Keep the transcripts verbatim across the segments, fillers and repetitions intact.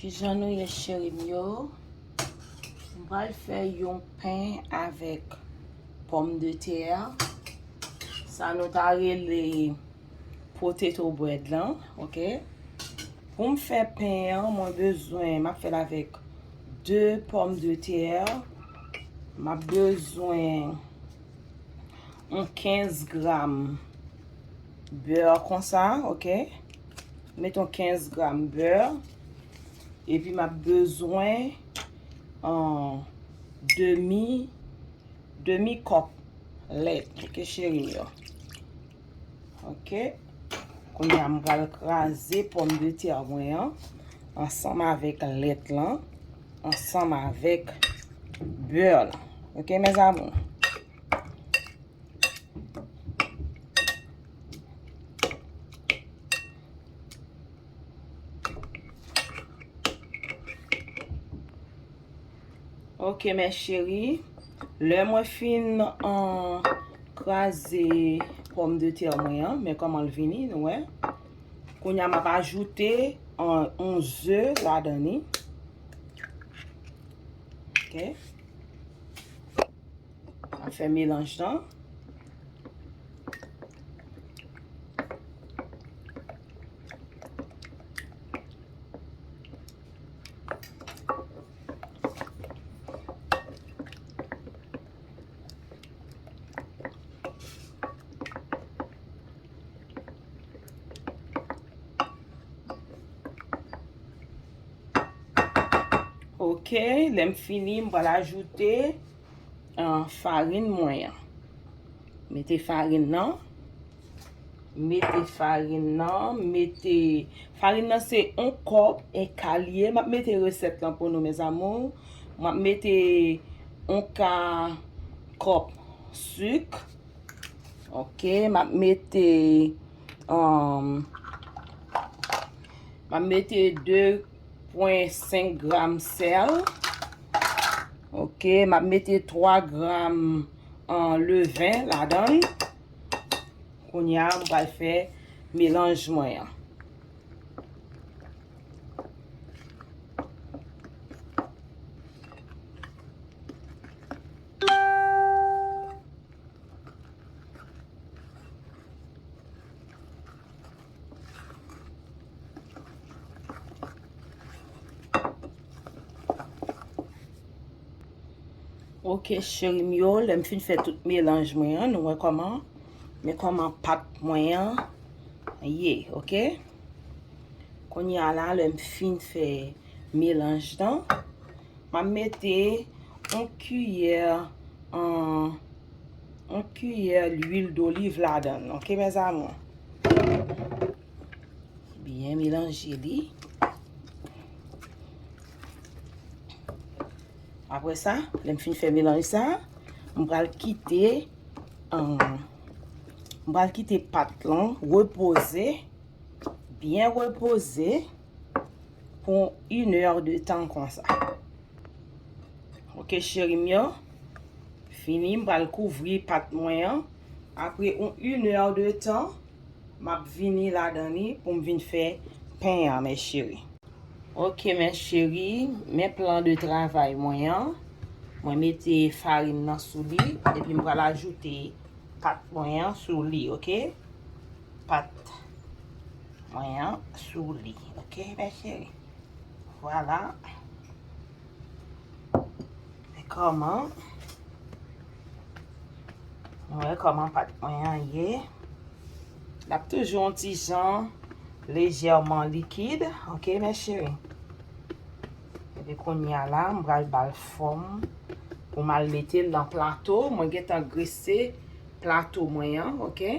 Kijan nou ye, cheri m yo? M pral fè yon pen avèk pòmdetè. Sa nou ta rele potato bread lan, oke? Pou m fè pen an, mwen bezwen, m ap fè l avèk de pòmdetè. M ap bezwen yon kenz gram bè konsa, oke? Met yon kenz gram bè. Epi m ap bezwen, an, demi, demi kòp lèt, oke, cheri m yo? Oke. Kounye a, m pral kraze pòmdetè mwen an ansanm avèk lèt lan, ansanm avèk bè lan. Oke, mes amours? Oke, mes chéries. Lè mwen fin, an, kraze pòmdetè mwen an, men kòman l vini, nou wè. Kounye a, m ap ajoute, an, yon ze ladan li. Oke. Ap fè melanj lan. Oke, lè m fini, m pral ajoute, ah, farin mwen an. Mete farin nan. Mete farin nan. Mete, farin nan se yon kòp e ka li ye. M ap mete resèt lan pou nou, mes amours. M ap mete yon ka kòp sik. Oke, m ap mete, um, m ap mete de pwen senk gram sèl. Oke, m ap mete twa gram, an, leven ladan l. Kounye a, m pral fè melanj mwen an. Oke, cheri m yo, lè m fin fè tout melanj mwen an, nou wè kòman, men kòman pat mwen an ye, oke? Kounye a la, lè m fin fè melanj lan, m ap mete yon kiyè, an, yon kiyè lwil doliv ladan l, oke, mes amours? Byen melanje li. Apre sa, lè m fin fè melanj sa, m pral kite, an, m pral kite pat lan repoze, byen repoze pou inè de tan konsa. Oke, cheri m yo. Fini, m pral kouvri pat mwen an. Apre yon inè de tan, m ap vini ladan li pou m vin fè pen an, mes chéries. Oke, mes chéries, men plan de travay mwen an. Mwen mete farin nan sou li, epi m pral ajoute pat mwen an sou li, oke? Pat mwen an sou li, oke, mes chéries? Vwala. Men kòman, nou wè kòman pat mwen an ye. L ap toujou yon ti jan lejèman likid, oke, mes chéries? Epi kounye a la, m pral ba l fòm pou m al mete l nan plato. Mwen gentan grese plato mwen an, oke?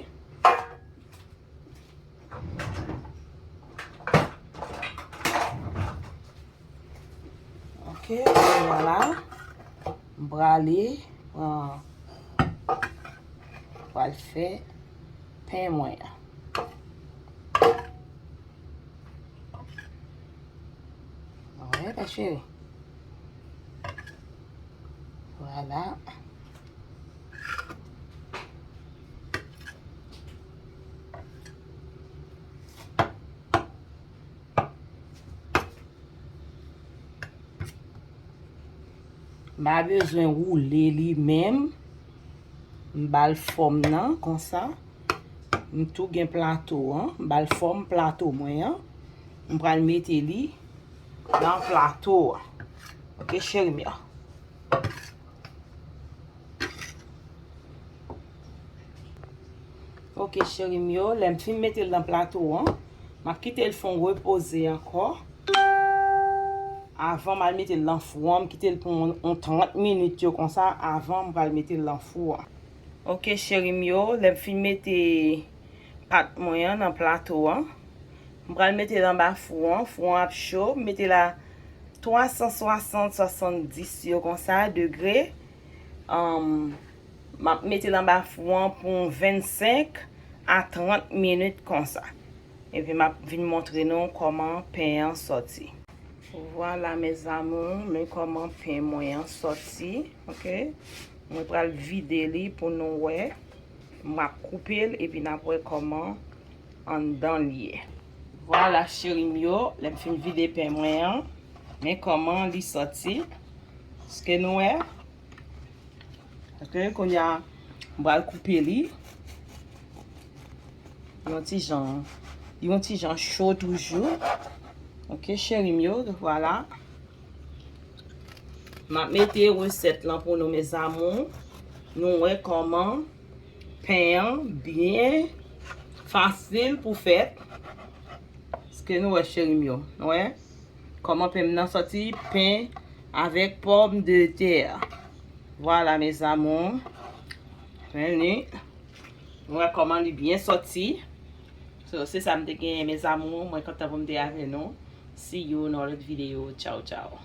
Oke, kounye a la, m prale pran, pral fè pen mwen an. Wè, mes chéries. Vwala. M pa bezwen woule li menm. M ba l fòm nan konsa. M tou gen plato an. M ba l fòm plato mwen an. M pral mete li nan plato an. Ok, cheri m yo. Ok, cheri m yo, lè m fin mete l nan plato an, m ap kite l fè yon repoze ankò. Avan m al mete l nan fou an, m kite l pou yon, yon trant minit yo konsa, avan m pral mete l nan fou an. Ok, cheri m yo, lè m fin mete pat mwen an nan plato an, m pral mete l anba fou an, fou an ap cho, m mete l a twa san swasant, swasanndis yo konsa, degre. Anm, m ap mete l anba fou an pou vennsenk a trant minit konsa. Epi m ap vin montre nou kòman pen an sòti. Vwala, mes amours, men kòman pen mwen an sòti, ok? Mwen pral vide li pou nou wè. M ap koupe l, epi n ap wè kòman anndan li ye. Vwala, cheri m yo, lè m fin vide pen mwen an, men kòman li sòti. Èske nou wè? Ok, kounye a, m pral koupe li. Yon ti jan, yon ti jan cho toujou. Ok, cheri m yo, vwala. M ap mete resèt lan pou nou, mes amours. Nou wè kòman pen an byen fasil pou fèt. Èske nou wè, cheri m yo? Nou wè? Kòman pen m nan sòti? Pen avèk pòmdetè. Vwala, mes amours. Vini. Nou wè kòman li byen sòti. So, se sa m te genyen, mes amours. Mwen kontan pou m te avè nou. See you nan lòt videyo. Tchaw, tchaw.